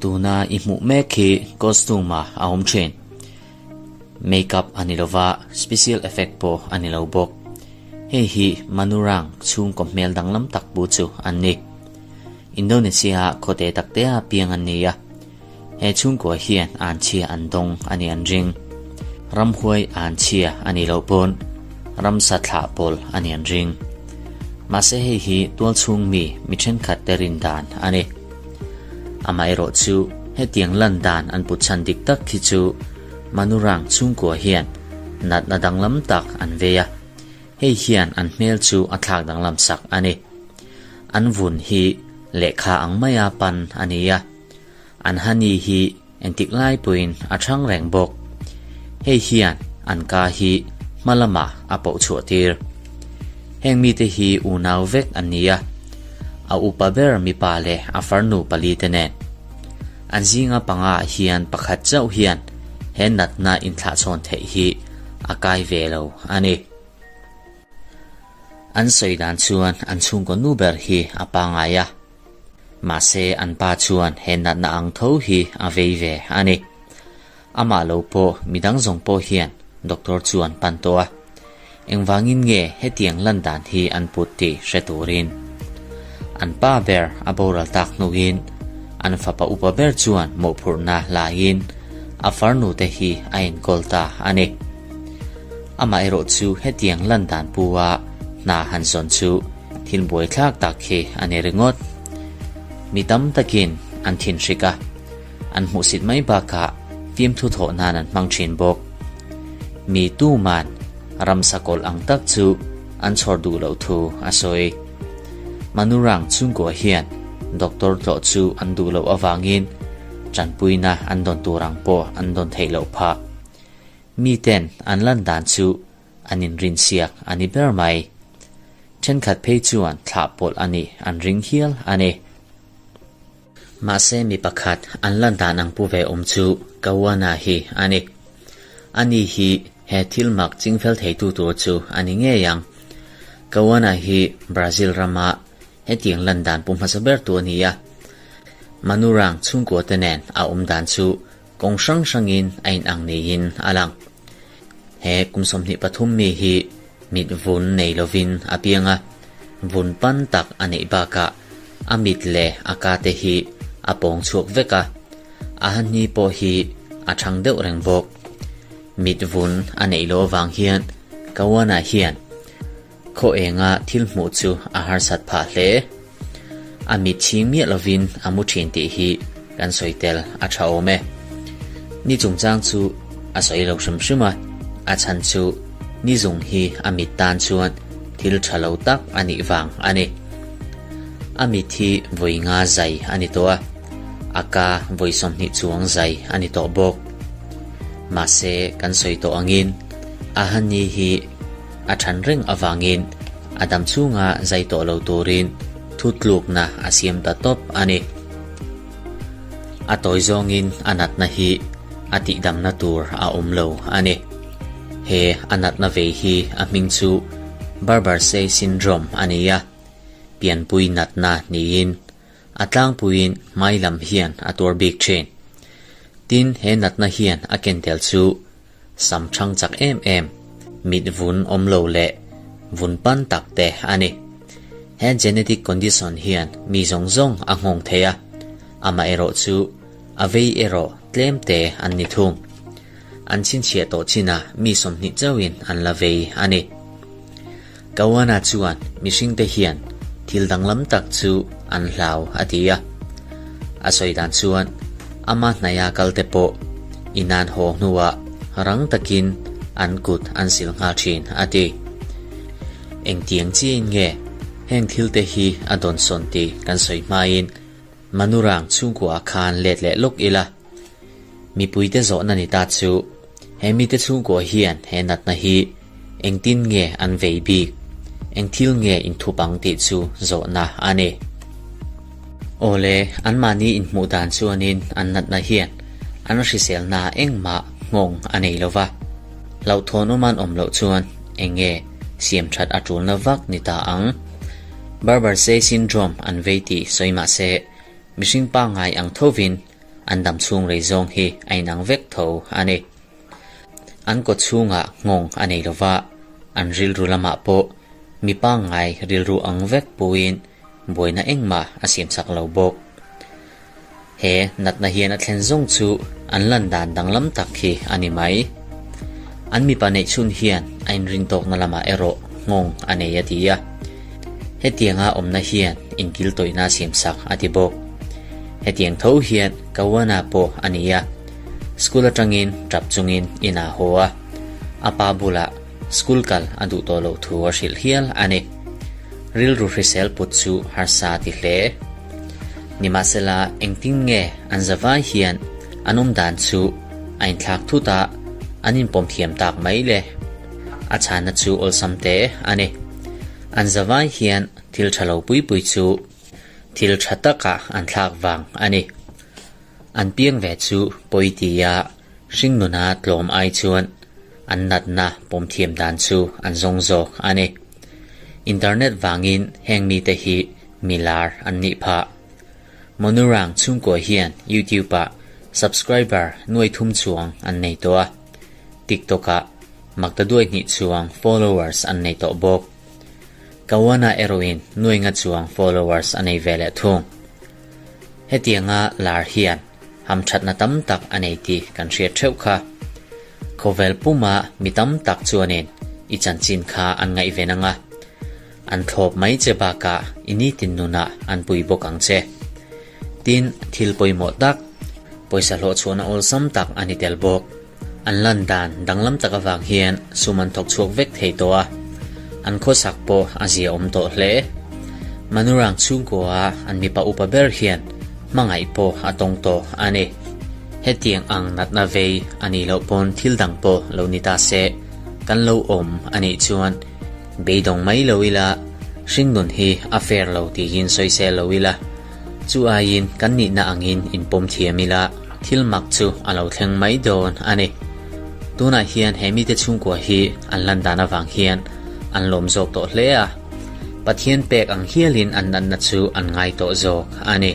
Tuna i hmuh mek hi costume ah a awm thin. Make-up a ni lova, special effect pawh a ni lo bawk. Hei hi Manurang chhungkaw hmel danglam tak bu chu an ni. Indonesia ah khawte takte a piang an ni a. He chhungkua hian an chhia an dawng a nih an ring. Ramhuai an chhia a nih loh pawn ramsa thlah pawl a nih an ring. Mahse hei hi tualchhung mi mi thenkhat te rin dan a ni. Amaherawh chu hetiang lan dan an put chhan dik tak khi chu Manurang chhungkua hian natna danglam tak an vei a, hei hian an hmel chu a thlak danglam sak a ni. An vun hi lehkha ang maia pan a ni a, an hani hi engtik lai pawhin a chhang reng bawk. Hei hian an ka hi hma lamah a poh chhuah tir. Heng mite hi unau vek an ni a, a upa ber mipa leh a farnu pali te nen. An zinga panga ah hian pakhat chauh hian he natna inthlahchhawn theih hi a kai ve lo a ni. An sawi dan chuan an chhungkaw nu ber hi a pangai a, mahse an pa chuan he natna ang tho hi a vei ve a ni. Amah lo pawh midang zawng pawh hian doctor chu an pan tawh a, engvangin nge hetiang lan dan hi an put tih hre turin. An pa ber a boral tak hnuin an fapa upa ber chuan mawhphurhna laiin a farnu te hi a enkawl ta a ni. Amaherawh chu hetiang lan dan pu a hna han zawn chu thil buaithlak tak hi a ni ringawt. Mi tam takin an thinhrik a. An hmuhsit mai bakah fimthu thawh nan an hmang thin bawk. Mi tuman ramsa kawlh ang tak chu an chhawr duh loh thu a sawi. Manurang chhungkua hian doctor tlawh chu an duh loh avangin tanpuina an dawn tur ang pawh an dawn theih loh phah. Miten an lan dan chu an inrinsiak a ni ber mai. Thenkhat phei chuan thlah pawlh a nih an ring hial a ni. Mahse mi pakhat an lan dan ang pu ve awm chu Kawana hi a ni. Ani hi he thil mak chingfel theitu tur chu a ni ngei ang. Kawana hi Brazil rama hetiang lan dan pu hmasa ber tu a ni a. Manurang chhungkua te nen a awm dan chu kawng hrang hrangin a inang niin a lang. He kum 23 mi hi mit vun nei lovin a piang a, vun pan tak a neih bakah a mit leh a ka te hi a pawng chhuak vek a, a hahni pawh hi a thang deuh reng bawk. Mit vun a neih loh avang hian Kawana hian khaw enga thil hmuh chu a harsat phah hle. A mit chhing miah lovin a mu thin tih hi kan sawi tel a tha awm e. Ni chungchang chu a sawi lo hrim hrim a, a chhan chu ni zung hi a mit tan chuan thil tha lo tak a nih vang a ni. A mit hi vawi nga zai a ni tawh a, a ka vawi 20 chuang zai a ni tawh bawk. Mahse kan sawi tawh angin a hani hi a than reng avangin a dam chhunga zai tawh lo turin thutlukna a siam ta tawp a ni. A tawi zawngin a natna hi a tihdamna tur a awm lo a ni. He a natna vei hi a hming chu Barber-Say syndrome a ni a, pianpui natna niin a tlangpuiin hmai lam hian a tuar bik thin. Tin, he natna hian a ken tel chu sam thang chak em em, mit vun awm lo leh vun pan tak te a ni. He genetic condition hian mi zawng zawng a nghawng thei a, amaherawh chu a vei erawh tlem te an ni thung. An chhinchhiah tawh chinah mi 20 chauhin an la vei a ni. Kawana chuan mihringte hian thil danglam tak chu an hlau a ti a. A sawi dan chuan ama hnaia kalte pawh inan haw hnuah rang takin an kut an sil nghal thin a ti. Engtiang chiahin nge heng thilte hi a dawnsawn tih kan sawi hmain Manurang chhungkua khan let leh lawk ila. Mipuite zawhna ni ta chu he mite chhungkua hian he natna hi engtin nge an vei bik, eng thil nge inthup ang tih chu zawhna a ni. Awle, anmahni inhmuh dan chuanin an natna hian an hriselna engmah nghawng a nei lo va, hlauhthawn awm an awm loh chuan eng nge siam that a tulna vak ni ta ang. Barber-Say syndrome an vei tih sawi mah se, mihring pangngai ang thovin. an dam chhung rei zawng hi a inang vek tho a ni. An kaw chhungah nghawng a nei lova, an rilru lamah pawh mi pangngai rilru ang vek puiin buaina engmah a siamsak lo bawk. He natna hian a thlen zawng chu an lan dan danglam tak hi a ni mai. An mipa neih chhun hian a inrintawkna lamah erawh nghawng a nei a ti a. Hetianga awmna hian inkiltawihna a siamsak a ti bawk. Hetiang tho hian Kawana pawh a ni a. School atangin tap chungin inah haw a, a pa bulah school kal a duh tawh loh thu a hrilh hial a ni. Rilru hrisel put chu harsa a ti hle. Nimahsela engtin nge an zavai hian an awm dan chu a inthlak thut a, an inpawm thiam tak mai le. A chhanna chu awlsam te a ni. An zavai hian thil tha lo pui pui chu thil tha takah an thlak vang a ni. An piang ve chu pawi tia hringnuna tlawm ai chuan an natna pawm thiam dan chu an zawng zawk a ni. Internet vangin heng mite hi mi lar an nih phah. Monurang chhungkua hian YouTube-ah subscriber nuai thum chuang an nei tawh a, TikTok-ah maktaduai hnih chuang followers an nei tawh bawk. Kawana erawhin nuai nga chuang followers a nei ve leh thung. Hetianga lar hian hamthatna tam tak a nei tih kan hriat theuh kha. Khawvel puma mi tam tak chuanin i chanchin kha an ngaihven ang a, an thlawp mai che bakah i nitin nunah an pui bawk ang che. Tin, thil pawimawh tak, pawisa hlawhchhuahna awlsam tak a ni tel bawk. An lan dan danglam tak avang hian sum an thawk chhuak vek thei tawh a, an khawsak pawh a zia awm tawh hle. Manurang chhungkua an mipa upa ber hian hmangaih pawh a tawng tawh a ni. Hetiang ang natna vei a nih loh pawn thil dang pawh lo ni ta se, kan lo awm a nih chuan beidawng mai lo ila, hringnun hi a fair lo tiin sawisel lo ila, Chu aiin kan nihna angin inpawm thiam ila, thil mak chu a lo thleng mai dawn a ni. Tunah hian he mite chhungkua hi an lan dan avang hian an lawm zawk tawh hle a, Pathian pek ang hialin an natna chu an ngai tawh zawk a ni.